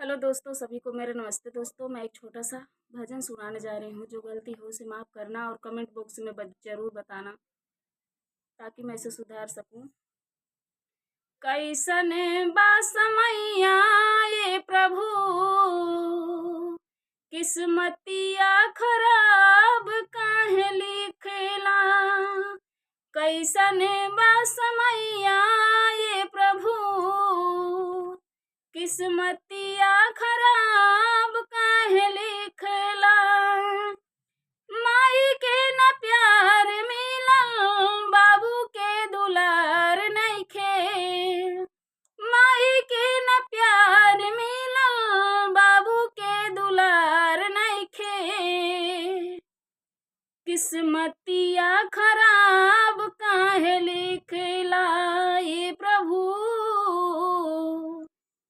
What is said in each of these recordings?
Hello दोस्तों, सभी को मेरा नमस्ते। दोस्तों, मैं एक छोटा सा भजन सुनाने जा रही हूँ। जो गलती हो उसे माफ़ करना और कमेंट बॉक्स में ज़रूर बताना ताकि मैं इसे सुधार सकूँ। कैसन बा समैया ये प्रभु, किस्मतिया खराब काहे लिखला। कैसन बा समैया ये प्रभु, किस्मतिया खराब काहे लिखला। माई के न प्यार मिलल, बाबू के दुलार नइखे। माई के न प्यार मिलल, बाबू के दुलार नइखे। किस्मतिया खराब काहे लिखला ये प्रभु,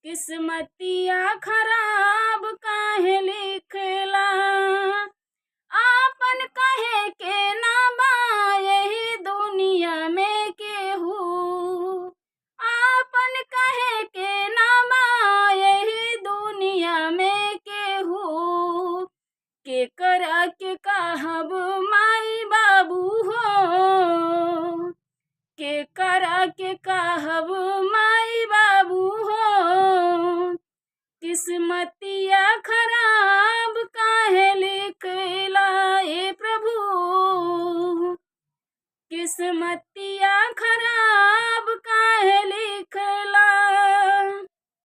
किस्मतिया खराब काहे लिखला। आपन कहे के ना बा यही दुनिया में केहू, आपन कहे के ना बा यही दुनिया में केहू। के करा के कहब माई बाबू हो, के करा के कहब माई बाबू हो। किस्मतिया खराब काहे लिखला ए प्रभु, किस्मत